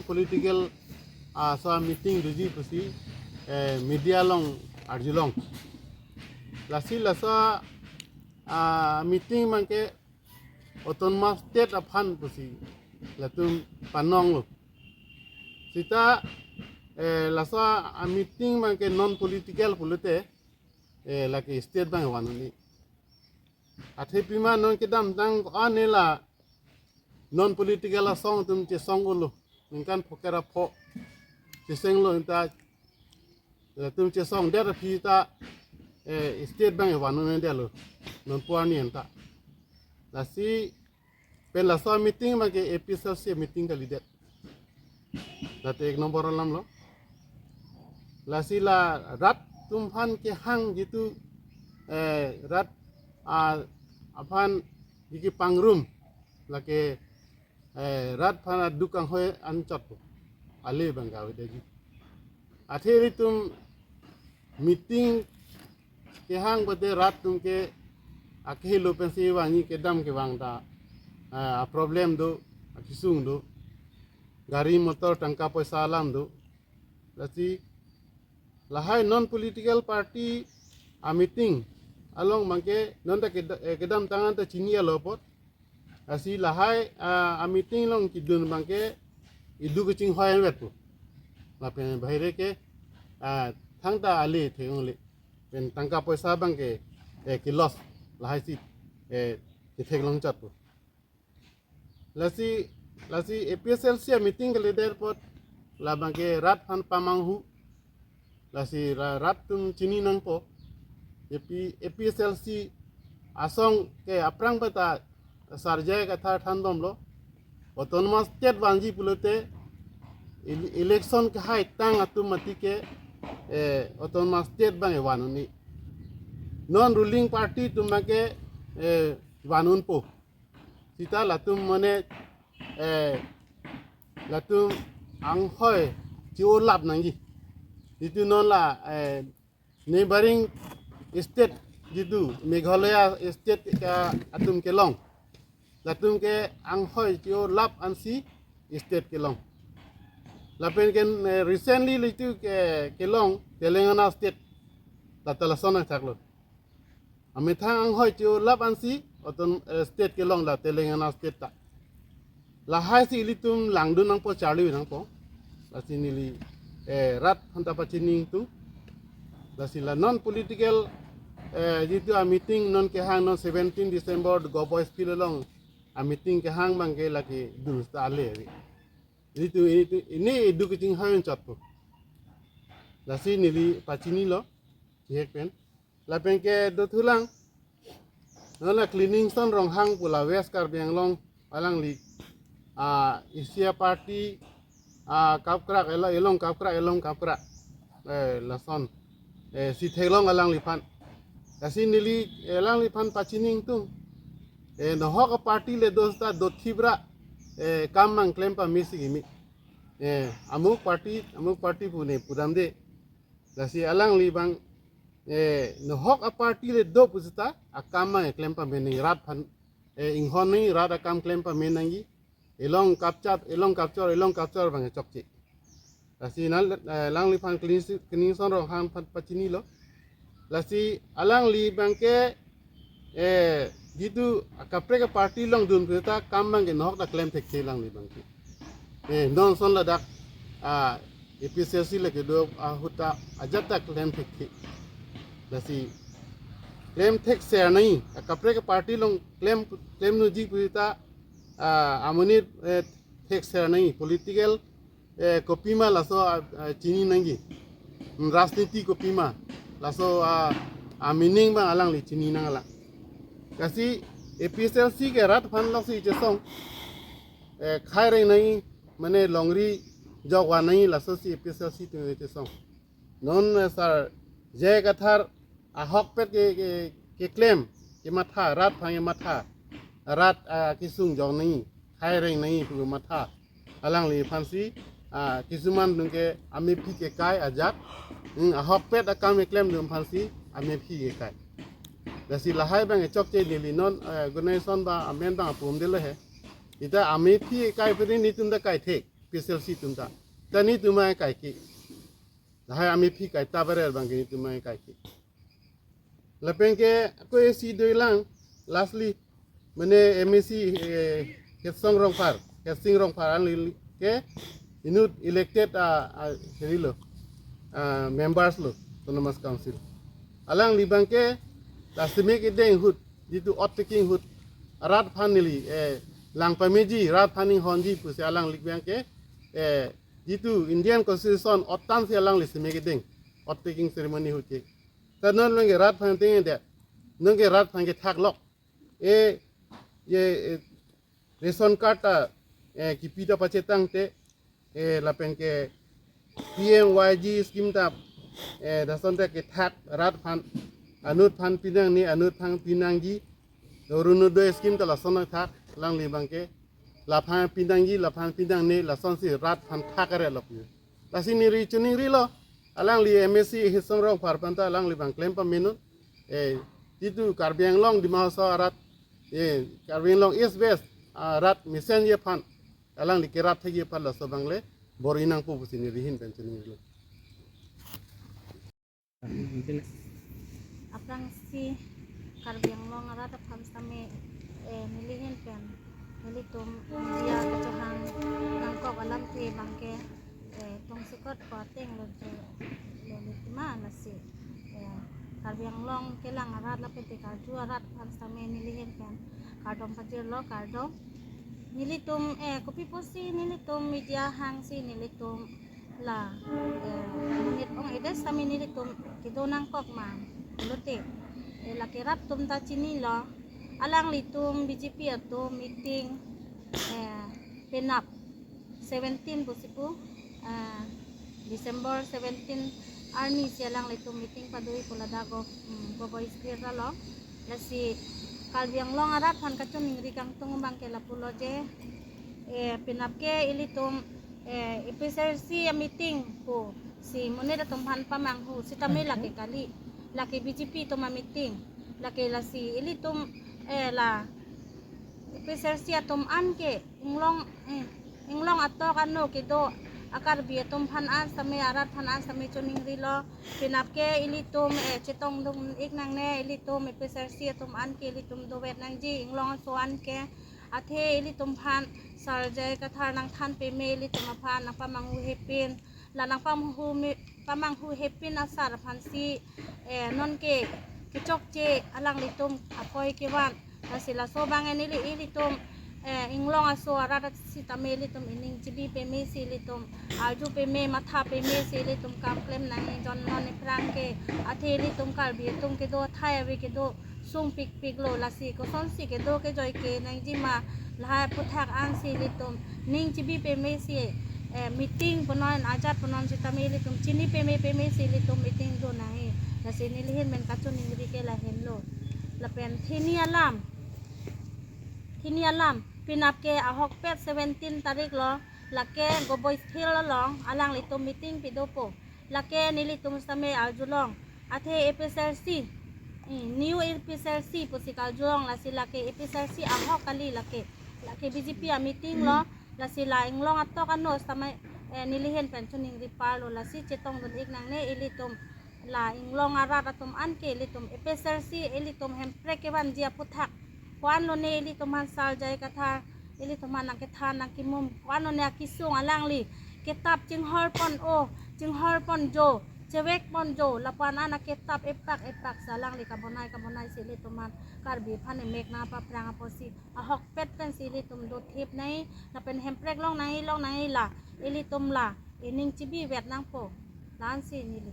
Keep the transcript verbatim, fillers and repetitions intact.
political, ah, laso meeting doji pusi, eh, media along arjulong. Lasi laso, ah, meeting abangke autonomous state aphan pusi latum panonglo. Seta, eh, laso, ah, meeting abangke non political pulote, eh, lake state abang van un-e. Athe pima non kedamtang ko-an ne la non political asong atum chesong-olo. Ningkan phokera pho chesenglo, anta latum chesongdet aphi ta, eh, state abang van un-edetlo non pu arni anta. Lasi pen laso meeting abangke A P H L C meeting kalidet. Late ek nombor alamlo. Lasi la rat atum aphan kehang jitu, eh, rat, ah, aphan jiki pangrum, lake, eh, rat aphan aduk anghoi anchot po. Ale abang gawe daji. Athe ilitum meeting kehang bade rat atum ke akehelo pensi vangji kedam kevang ta, ah, problem do, akesung do, gari motor tangka poisa alam do. Lasi lahai non political party a meeting along abangke non ta keda-, eh, kedamtang an ta chinilo apot. Lasi lahai, ah, a meeting along kedun abangke iduk kachinghoi anvet po. Lapen bahire ke, ah, thangta ale thek-ongle. Pen tangka poisa abangke, eh, ke-loss. Lahai si, eh, ketheklong chot po. Lasi, lasi A P H L C a meeting kalidet apot labangke rat aphan pamanghu. Lasi ra-, rat atum chini nangpo. A P, A P H L C asong ke aphrang peta Sar J I Kathar thanbomlo. Autonomous state vanji pulote ele-, election kehai tang atum mati ke, eh, autonomous state abang van un-e. Non ruling party atum abangke, eh, van unpo. Seta latum mane, eh, latum anghoi che-olap nangji. Jitu non la, eh, neighboring state jitu Meghalaya state ke atum kelong. Latum ke anghoi che-olap ansi state kelong. Lapen ke, eh, recently jitu ke kelong Telangana state. Lata lason nangthaklo. Amethang anghoi che-olap ansi auton-, eh, state kelong la Telangana state ta. Lahai si ilitum langdun nangpo, charli nangpo. Lasi neli, eh, rat aphan ta pachini ingtung. Lasi la non political, eh, jitu a meeting non kehang non seventeen December Govt Boys Field along a meeting kehang abangke lake dun seta ale ave. Ilitum, ilitum, ili iduk kachinghoi anchot po. Lasi neli pachinilo, chihek pen. Lapen ke dothulang. Non la Cleaningson Ronghang pu la West Karbi Anglong alangli, ah, isi a party, ah, kapkrak elo, elong kapkrak, elong kapkrak. Eh, lason. Eh, si theklong alangliphan. Lasi neli, eh, alangliphan pachini ingtung. Eh, nohok a party le do seta dothip ra, eh, kam abang klem pame si kimi. Eh, amuk party, amuk party pu ne pudamde. Lasi alangli abang, eh, nohok a party le do pu seta akam abang klem pame nangji, rat aphan, eh, inghon nangji, rat akam klem pame nangji. Elong kapchap, elong kapchor, elong kapchor abang chokche. Lasi non, eh, alangliphan Cleaningson, Cleaningson Ronghang aphan pachinilo. Lasi alangli abangke, eh, jitu kaprek a party along dun pu seta kam abangke nohok ta klem thekthe alangli abangke. Eh, non lason ladak, ah, A P H L C le kedo ahut ta ajat ta klem thekthe. Lasi klem thekser nangji, kaprek a party along klem, klem nangji pu seta, ah, amonit, eh, thekser nangji, political, eh, kopima laso, ah, ah, chini nangji. Hmm, rajniti kopima laso, ah, ah, meaning abang alangli chini nanglang. Lasi A P H L C ke rat aphan loksi chesong, eh, khai reng nangji, mane longri jok van nangji, laso si A P H L C atum chesong. Non, eh, Sar J I Kathar ahokpet ke, ke, keklem, kematha, rat aphan kematha, rat, ah, kesung jok nangji, khai reng nangji pu kematha alangliphan si, ah, kisuman atum ke amephi kekai ajat, hmm, ahokpet akam keklem atum aphan si amephi kekai. Lasi lahai abang chokche, neli non, eh, organization abang amen abang pumdelo he. Seta amephi kekai pen nelitum ta kaithek. P S L C atum ta. Ta netum akai ke. Lahai amephi kaita berer abang ke netum akai ke. Lapen ke ko isi doilang lastly mane M A C, eh, Hetsong Rongphar, Hetsing Rongphar an li ke inut elected a, a, heri lo, a, members lo Autonomous Council. Alangli abang ke la simi kedeng ahut, jitu oath taking ahut, rat aphan neli, eh, lang pameji, rat aphan inghonji pusi alangli abang ke, eh, jitu Indian Constitution oath tangsi alangli simi kedeng, oath taking ceremony ahut ke. Ta non abang ke rat aphan teng de, non ke rat aphan ke thak lok. E, ye, e, ration card ta, eh, kipi ta pachetang te, eh, lapen ke P M Y G scheme ta, eh, lason ta kethak rat aphan, anut aphan pinangne, anut aphan pinangji, Orunodoi scheme ta lason thak, alangli abang ke, laphan pinangji, laphan pinangne, lasonsi rat aphan thak are lok. Lasi neli choningrilo, alangli M A C Hetsong Rongphar aphan ta alangli abang klem pamenon, eh, jitu Karbi Anglong Dima Hasao arat, eh, Karbi Anglong East West arat mesenji aphan, alangli kerat thekji aphan laso abang le bor-i nangpo pusi neli ahin pen choningrilo. Aphrangsi Karbi Anglong arat aphan sitame, eh, neli ahin pen nelitum media kachohang nangkok alamthe abang ke, eh, tongsekot ko ateng lo je lo nelitum lasi, eh, Karbi Anglong kelang arat lapen te karju arat aphan sitame neli ahin pen kardom pajirlo, kardom. Nelitum, eh, kopi pusi nelitum media hangsi nelitum la, eh, monit ong-edet sitame nelitum kedo nangkok ma pulote, eh, lake rat atum ta chinilo, alanglitum B J P atum meeting, eh, penap seventeen pusi pu, eh, December seventeen arni si alanglitum meeting padoi pu ladak go, mm, Goboi State along. Lasi Karbi Anglong arat aphan kachoningri kangtung abang ke lapulo je, eh, penap ke ilitum, eh, A P H L C a meeting pusi monit atum aphan pamanghu sitame lake kali, lake B J P atum a meeting, lake lasi ilitum, eh, la A P H L C atum an ke inglong, eh, inglong atok ano kedo a Karbi atum aphan an sitame arat aphan an sitame choningrilo, penap ke ilitum, eh, chetongdun ik nangne, ilitum A P H L C atum an ke ilitum dovet nangji inglong aso an ke. Athe ilitum aphan Sar J I Kathar nangthan peme, ilitum aphan nangpamanghu hepin, la nangpamanghu me, pamanghu hepin asar aphansi, eh, non ke kechokche alanglitum apoi kevan. Lasi laso abang neli ilitum, eh, inglong aso arat sitame ilitum ining chibi peme si ilitum arju peme, matha peme si ilitum kam klem nangji, jon non aphrang ke. Athe ilitum Karbi atum kedo athai ave kedo sungpikpiklo, lasi kosonsi kedo kejoi ke nangji ma, lahai aphuthak ansi ilitum ning chibi peme si, eh, meeting punon, ajat punon sitame ilitum chini peme peme si ilitum meeting do nangji. Lasi neli ahin pen kachoningri ke lahenlo. Lapen phini alam, phini alam, penap ke ahokpet seventeen tarik lo, lake Goboi Field along alanglitum meeting pidopo. Lake nelitum sitame arjulong, athe A P H L C, mm, new A P H L C pusi karjulong, lasi lake A P H L C ahok kali lake, lake B J P a meeting lo, lasi la inglong atok ano sitame, eh, neli ahin pen choningri parlo, lasi chetongdun ik nangne ilitum la inglong arat atum an ke ilitum A P H L C ilitum Hemprek kevanji aphuthak. Ko-an lone ilitum aphan Sar J I Kathar, ilitum aphan nangkethan nangkimum, ko-an lone akesung alangli ketap chinghor pon o, chinghor pon jo, chevek pon jo, lapu-an an aketap epak epak si alangli kabonai kabonai si ilitum aphan Karbi aphan emek nangpaphrang apotsi ahokpet pensi ilitum dothip nangji, lapen Hemprek long nangji, long nangji, la ilitum la ining chibi vet nangpo, la-ansi neli